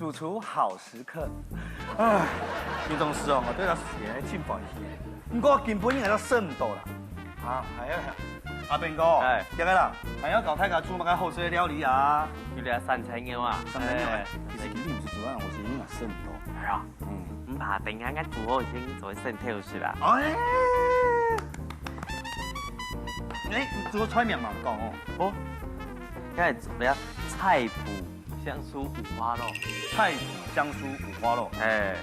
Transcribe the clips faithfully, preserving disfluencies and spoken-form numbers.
主廚好食客。唉，有當時哦，𠊎對這食个真歡喜，毋過今晡日𠊎都食毋到啦。啊，係啊，阿兵哥，哎。今日啦，還愛教大家煮麼个好食个料理啊？有這三層肉啊。三層肉，哎。其實今晡日毋使煮啊，𠊎係應該食毋到。係啊。嗯。毋怕，等下𠊎煮好先做先偷食啦。哎。哎，你煮个菜名嘛講哦。哦，該係麼个？菜脯香酥五花肉。菜脯香酥五花肉。哎。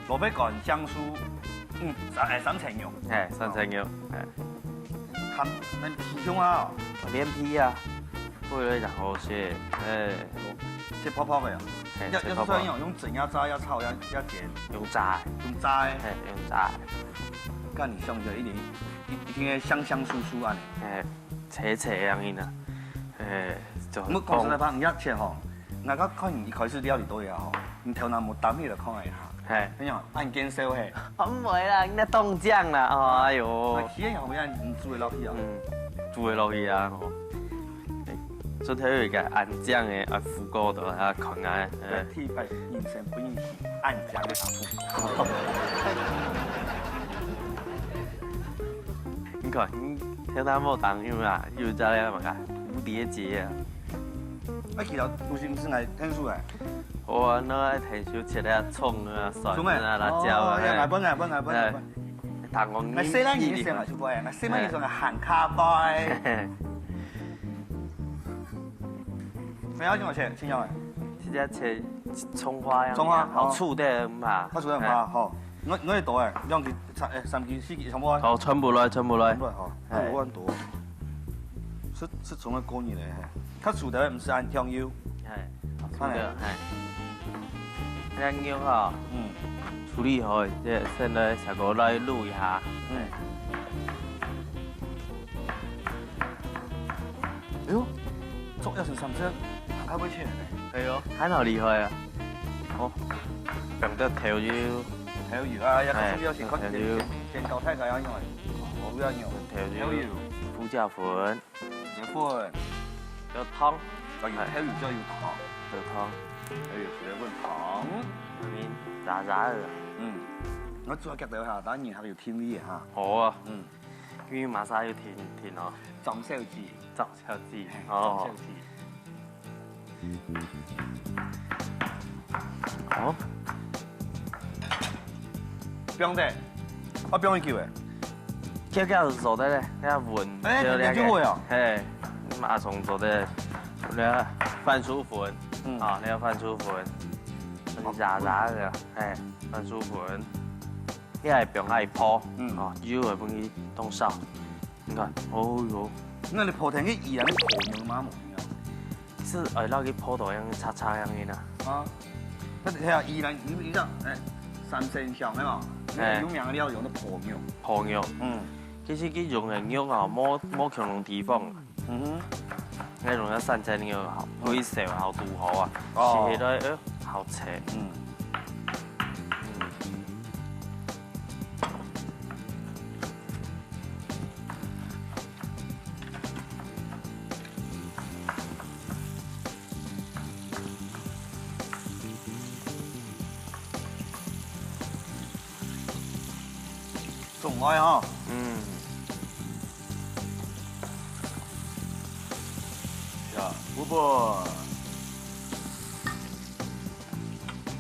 蘿蔔乾、香酥，嗯，三，哎，三層肉。哎，三層肉，哎。含，恁皮胸啊哦。連皮啊，配落去正好食，哎。切泡泡个啊。嘿，要，切泡泡。要是說用，用蒸呀、炸呀、炒呀、呀煎。用炸个。用炸个。嘿，用炸个。該你想一下，一定，一，一定會香香酥酥恁呢。嘿，脆脆樣呢。嘿，就很我講實在話，你愛切吼，𠊎剛看你一開始料理到呀吼，你頭那無擔起來看一下。 嘿。哎呀，恁見笑嘿。毋會啦，你當靚啦，哦，哎喲。那企業好像你煮得落去啊？嗯，煮得落去啊，吼。哎，做頭有一個恁靚个阿福哥在遐看啊，哎。第一擺人生本人係恁靚个阿福。你看，你聽他無當有啦，有在那麼个蝴蝶結啊。啊，其實都是毋係來聽書个。 哦，那愛𢯭手切啊，蔥啊、蒜啊、辣椒啊，哦，哎，嘿。𠊎分，𠊎分，𠊎分，𠊎分。哎，糖黃，哎，細人仔个時節嘛，就會，𠊎細人仔个時節還較會。哎，要怎麼切？請教哎。直接切蔥花呀，蔥花，好，哦。粗个嘛。好，粗个嘛，哎。好。我，我也多哎，兩支菜，哎，三支、四支，全部啊。好，全部來，全部來。全部來，好。哎。哎，有恁多。係，係從个過年嘞，嘿。較粗个，毋係恁香油。哎。 好，按呢。係。這肉吼，嗯。處理好，這先來下鍋來滷一下。嗯。哎喲，做一成三色，還較會切呢。哎喲，還好厲害啊！哦，放點豆油。豆油啊，也較重要是看，哎，豆油。先，先教大家要用个，哦，不要用。豆油。豆油。胡椒粉。 有粉。有糖。哦，有，哎。豆油就有糖。有糖。豆油就有粉糖。嗯，下面炸炸个。嗯，𠊎做下夾到下，等下人還有聽力哈。好啊。嗯。因為馬上有聽，聽哦。張小姐。張小姐，嘿，哦。張小姐。 哦。放得，愛放幾久誒？這個係做得咧，這穩，哎，這個，這就會哦。嘿，馬上做得。這番薯粉，嗯。啊，這番薯粉，哦。炸炸个，嘿，番薯粉。這還放下去泡，嗯。啊，油會分佢凍燒。你看，哦喲。該你泡忒个油啊，你泡軟嗎？無啊。 係愛落去泡到樣擦擦樣个啦。啊，該係啊，宜蘭有一隻，哎，三牲鄉个嘛，哎。有名个料用个泡肉。泡肉。嗯。其實佢用个肉啊，無，無共樣地方。嗯哼。該用个三牲肉啊，嗯。配燒啊，好堵好啊，哦。食起來，呃，好食。嗯。 中愛哈。嗯。呀，不過。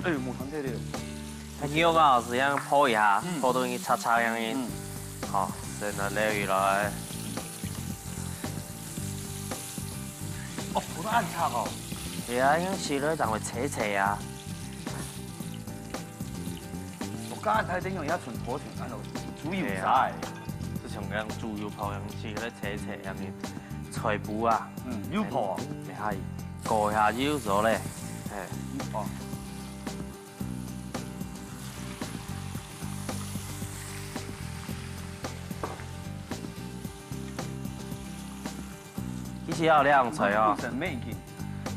哎喲，無看到了。該肉啊，係恁樣泡一下，嗯。泡到佢擦擦樣个。嗯。好，先拿撈起來。哦，泡到恁擦哦。係啊，因為洗了正會脆脆啊。𠊎剛才等用一下純泡水，然後豬油炸誒。係啊。就像恁樣豬油泡樣，洗了脆脆樣个菜脯啊。嗯，油泡哦。哎，係，過一下油咗咧，哎。哦。 其實愛這樣菜哦。本身已經，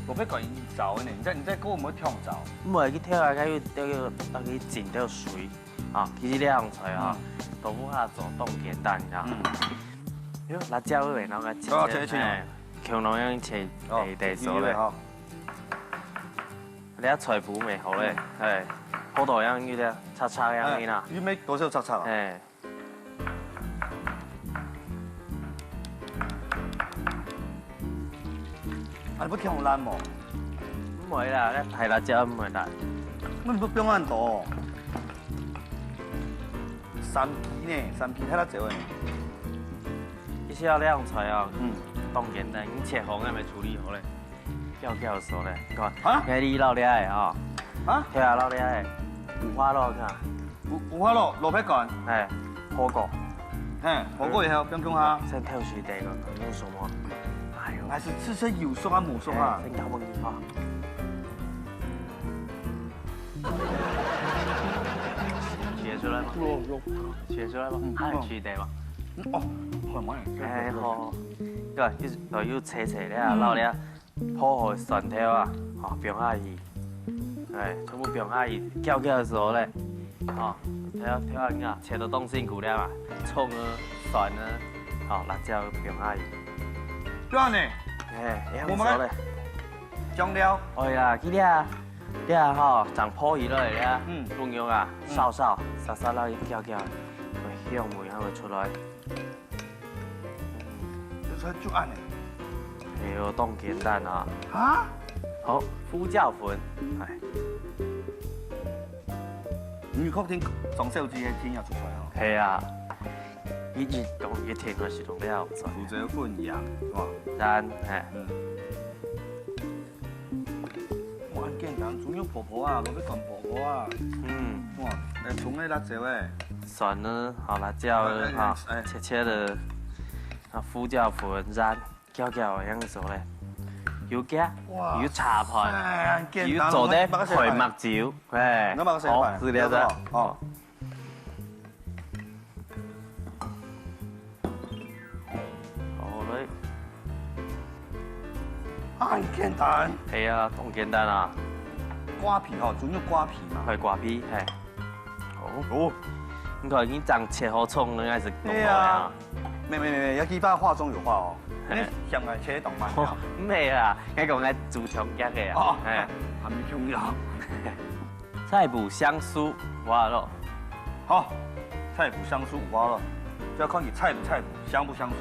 我不管你燥呢，你再，你再給我們燙燥。毋會，佢跳下去，跳去，跳去浸到水啊。其實這樣菜啊，嗯。豆腐花做當簡單，你知道嗎？嗯。哎喲，辣椒味，然後切切，哦，切切哦。哎，共樣切，哦，切切，切切好。你个菜脯無好咧，係，好多樣有咧，赤赤樣个啦。哎，你愛多少赤赤啊？係。啊，你愛忒爛無？毋會啦，你大辣椒毋會辣。你毋放恁多哦？三支呢，三支忒辣椒个呢。其實愛這樣菜哦，嗯，當簡單，你切好，𠊎乜處理好咧。 攪攪手咧，你看，啊？該你摎這个吼，啊？對啊，摎這个五花肉看，五，五花肉，蘿蔔乾，哎，火鍋，嘿，火鍋以後放共下，先挑水底个，用手摸，哎喲，還係試試有熟啊無熟啊？哎，先搞分你看，切出來嘛，切出來嘛，嗯，還有水底嘛，哦，好嘛，哎，好，對，又，又切切咧，嗯，摎咧。 烰好个蒜頭啊，吼，放下去，哎，全部放下去，攪攪个時候咧，吼，頭，頭先啊，切到當辛苦了嘛，蔥啊、蒜啊，吼，辣椒放下去。對啊呢，哎，這樣子咧。我們醬料。哎呀，佢這，這吼，正烰起來咧，嗯，用油啊，嗯，燒燒，燒燒落去攪攪，哎，香味還會出來。 就出就恁呢。哎喲，當簡單啊！哈？好，胡椒粉，哎。你確定張小姐个甜也出來哦？係啊，一直講一定還係同你合作。胡椒粉一樣，係吧？然，哎。嗯。 哇，恁簡單，豬肉烰烰啊，蘿蔔乾烰烰啊。嗯。哇，來蔥个辣椒欸。蒜呢，好，辣椒呢，哎，哎，哈，哎。切切个，啊，胡椒粉，然，攪攪个樣子咧。有加，哇，有茶盤，哎，恁簡單，有做得配墨酒，哎，那麼好，是這樣子。哦。 好嘞。啊，很簡單。係啊，當簡單啊。瓜皮吼，主要瓜皮嘛。係瓜皮，係。哦。哦。你看，你正切好蔥，應該係當好个啊。係啊。沒，沒，沒，沒，要記得話中有話哦。嘿。你想來切當慢啊。哦，毋係啊，𠊎講𠊎主場夾个啊。哦。嘿。還沒重要。 菜脯、香酥、五花肉。好，菜脯、香酥、五花肉，就要看你菜不菜脯，香不香酥，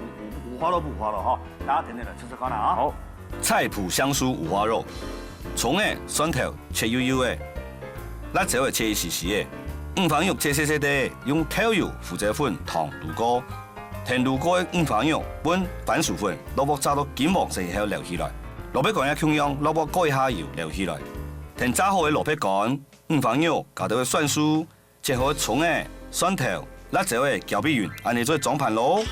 五，五花肉不五花肉哈。大家等等來試試看啊。好，菜脯、香酥、五花肉，蔥仔、蒜頭切幼幼仔，辣椒仔切一絲絲仔，五花肉切細細垤，用豆油、胡椒粉、糖滷過。 𢯭滷過个五花肉分番薯粉落鑊炸到金黃色以後撈起來，蘿蔔乾也共樣落鑊過一下油撈起來。𢯭炸好个蘿蔔乾、五花肉加兜个蒜酥，切好个蔥仔、蒜頭、辣椒仔攪均勻，恁呢做得裝盤囉。